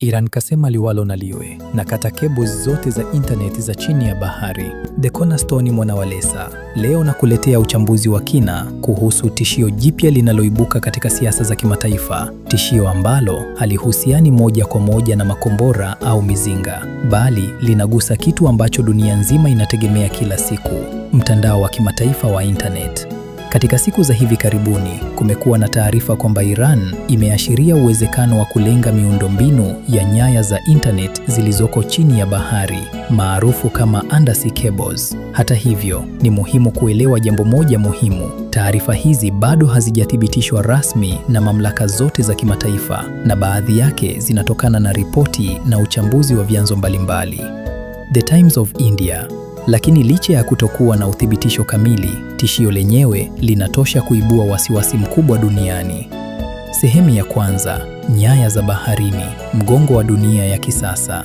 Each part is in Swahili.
Iran kasema liwalo na liwe, na kata cables zote za intaneti za chini ya bahari. The Cornerstone Mwanawalesa leo nakuletea uchambuzi wa kina kuhusu tishio jipya linaloibuka katika siasa za kimataifa, tishio ambalo halihusiani moja kwa moja na makombora au mizinga, bali linagusa kitu ambacho dunia nzima inategemea kila siku: mtandao wa kimataifa wa internet. Katika siku za hivi karibuni, kumekuwa na taarifa kwamba Iran imeashiria uwezekano wa kulenga miundombinu ya nyaya za internet zilizoko chini ya bahari, maarufu kama undersea cables. Hata hivyo, ni muhimu kuelewa jambo moja muhimu. Taarifa hizi bado hazijathibitishwa rasmi na mamlaka zote za kimataifa, na baadhi yake zinatokana na ripoti na uchambuzi wa vyanzo mbalimbali. The Times of India. Lakini licha ya kutokuwa na uthibitisho kamili, tishio lenyewe linatosha kuibua wasiwasi mkubwa duniani. Sehemu ya kwanza: nyaya za baharini, mgongo wa dunia ya kisasa.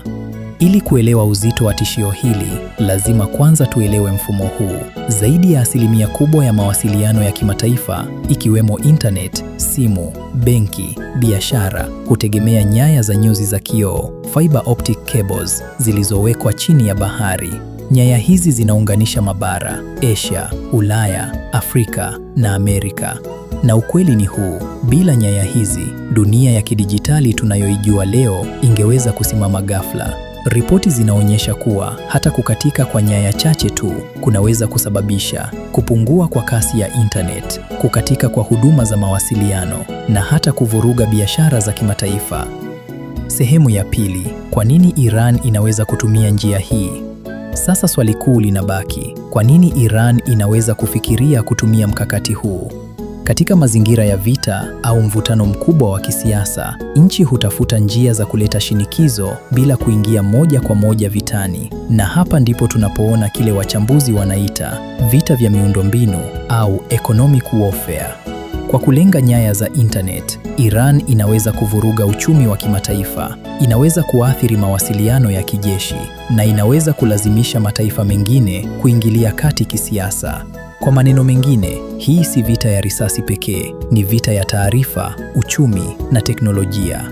Ili kuelewa uzito wa tishio hili, lazima kwanza tuelewe mfumo huu. Zaidi ya asilimia kubwa ya mawasiliano ya kimataifa, ikiwemo internet, simu, benki, biashara, hutegemea nyaya za nyuzi za kioo, fiber optic cables, zilizowekwa chini ya bahari. Nyaya hizi zinaunganisha mabara Asia, Ulaya, Afrika na Amerika. Na ukweli ni huu: bila nyaya hizi, dunia ya kidijitali tunayoijua leo ingeweza kusimama ghafla. Ripoti zinaonyesha kuwa hata kukatika kwa nyaya chache tu kunaweza kusababisha kupungua kwa kasi ya internet, kukatika kwa huduma za mawasiliano na hata kuvuruga biashara za kimataifa. Sehemu ya pili: kwa nini Iran inaweza kutumia njia hii? Sasa swali kuu linabaki, kwa nini Iran inaweza kufikiria kutumia mkakati huu? Katika mazingira ya vita au mvutano mkubwa wa kisiasa, nchi hutafuta njia za kuleta shinikizo bila kuingia moja kwa moja vitani. Na hapa ndipo tunapoona kile wachambuzi wanaita vita vya miundombinu au economic warfare. Kwa kulenga nyaya za internet, Iran inaweza kuvuruga uchumi wa kimataifa, inaweza kuathiri mawasiliano ya kijeshi na inaweza kulazimisha mataifa mengine kuingilia kati kisiasa. Kwa maneno mengine, hii si vita ya risasi pekee, ni vita ya taarifa, uchumi na teknolojia.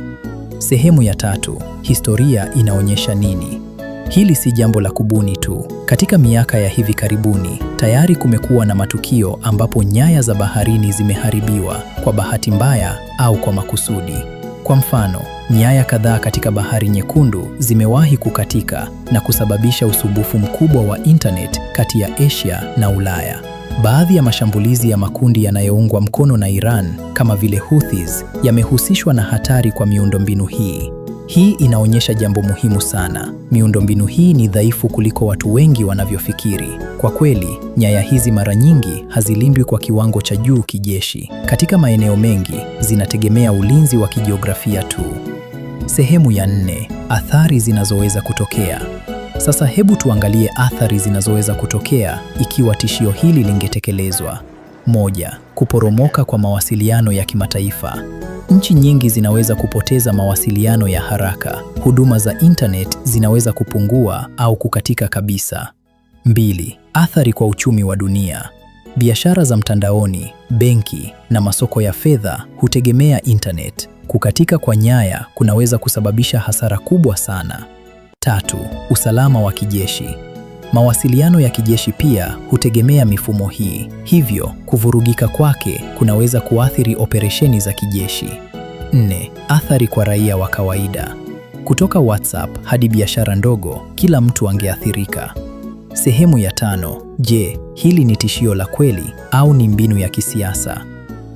Sehemu ya tatu: historia inaonyesha nini? Hili si jambo la kubuni tu. Katika miaka ya hivi karibuni, tayari kumekuwa na matukio ambapo nyaya za baharini zimeharibiwa kwa bahati mbaya au kwa makusudi. Kwa mfano, nyaya kadhaa katika Bahari Nyekundu zimewahi kukatika na kusababisha usumbufu mkubwa wa internet kati ya Asia na Ulaya. Baadhi ya mashambulizi ya makundi yanayoungwa mkono na Iran kama vile Houthis yamehusishwa na hatari kwa miundombinu hii. Hii inaonyesha jambo muhimu sana. Miundombinu hii ni dhaifu kuliko watu wengi wanavyofikiri. Kwa kweli, nyaya hizi mara nyingi hazilindwi kwa kiwango cha juu kijeshi. Katika maeneo mengi, zinategemea ulinzi wa kijiografia tu. Sehemu ya nne: athari zinazoweza kutokea. Sasa hebu tuangalie athari zinazoweza kutokea ikiwa tishio hili lingetekelezwa. Moja, kuporomoka kwa mawasiliano ya kimataifa. Nchi nyingi zinaweza kupoteza mawasiliano ya haraka. Huduma za internet zinaweza kupungua au kukatika kabisa. Mbili, athari kwa uchumi wa dunia. Biashara za mtandaoni, benki na masoko ya fedha hutegemea internet. Kukatika kwa nyaya kunaweza kusababisha hasara kubwa sana. Tatu, usalama wa kijeshi. Mawasiliano ya kijeshi pia hutegemea mifumo hii, hivyo kuvurugika kwake kunaweza kuathiri operesheni za kijeshi. Nne, athari kwa raia wa kawaida. Kutoka WhatsApp hadi biashara ndogo, kila mtu angeathirika. Sehemu ya tano. Je, hili ni tishio la kweli au ni mbinu ya kisiasa?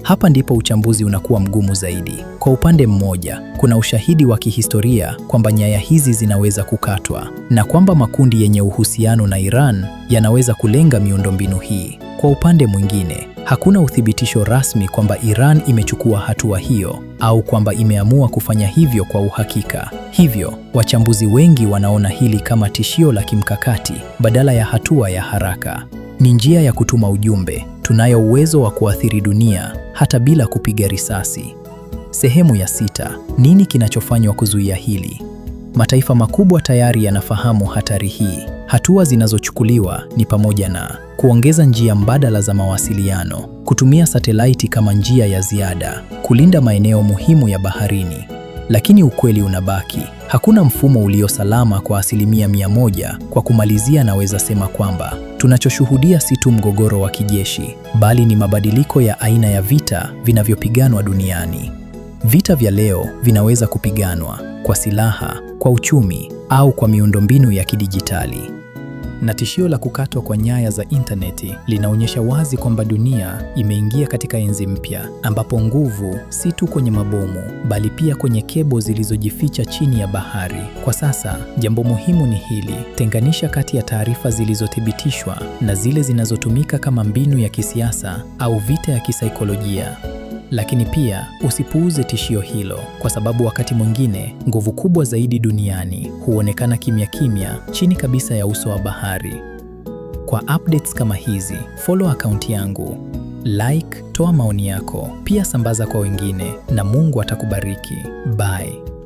Hapa ndipo uchambuzi unakuwa mgumu zaidi. Kwa upande mmoja, kuna ushahidi wa kihistoria kwamba nyaya hizi zinaweza kukatwa na kwamba makundi yenye uhusiano na Iran yanaweza kulenga miundombinu hii. Kwa upande mwingine, hakuna uthibitisho rasmi kwamba Iran imechukua hatua hiyo au kwamba imeamua kufanya hivyo kwa uhakika. Hivyo, wachambuzi wengi wanaona hili kama tishio la kimkakati badala ya hatua ya haraka. Ni njia ya kutuma ujumbe: tunayo uwezo wa kuathiri dunia hata bila kupiga risasi. Sehemu ya sita: nini kinachofanywa kuzuia hili? Mataifa makubwa tayari yanafahamu hatari hii. Hatua zinazochukuliwa ni pamoja na kuongeza njia mbadala za mawasiliano, kutumia satelaiti kama njia ya ziada, kulinda maeneo muhimu ya baharini. Lakini ukweli unabaki, hakuna mfumo ulio salama kwa 100%. Kwa kumalizia, naweza sema kwamba tunachoshuhudia si tu mgogoro wa kijeshi, bali ni mabadiliko ya aina ya vita vinavyopiganwa duniani. Vita vya leo vinaweza kupiganwa kwa silaha, kwa uchumi au kwa miundombinu ya kidijitali. Na tishio la kukatwa kwa nyaya za intaneti linaonyesha wazi kwamba dunia imeingia katika enzi mpya ambapo nguvu si tu kwenye mabomu bali pia kwenye kebo zilizojificha chini ya bahari. Kwa sasa, jambo muhimu ni hili: tenganisha kati ya taarifa zilizothibitishwa na zile zinazotumika kama mbinu ya kisiasa au vita ya kisaikolojia. Lakini pia usipuuze tishio hilo, kwa sababu wakati mwingine nguvu kubwa zaidi duniani huonekana kimya kimya chini kabisa ya uso wa bahari. Kwa updates kama hizi, follow akaunti yangu, like, toa maoni yako, pia sambaza kwa wengine, na Mungu atakubariki. Bye.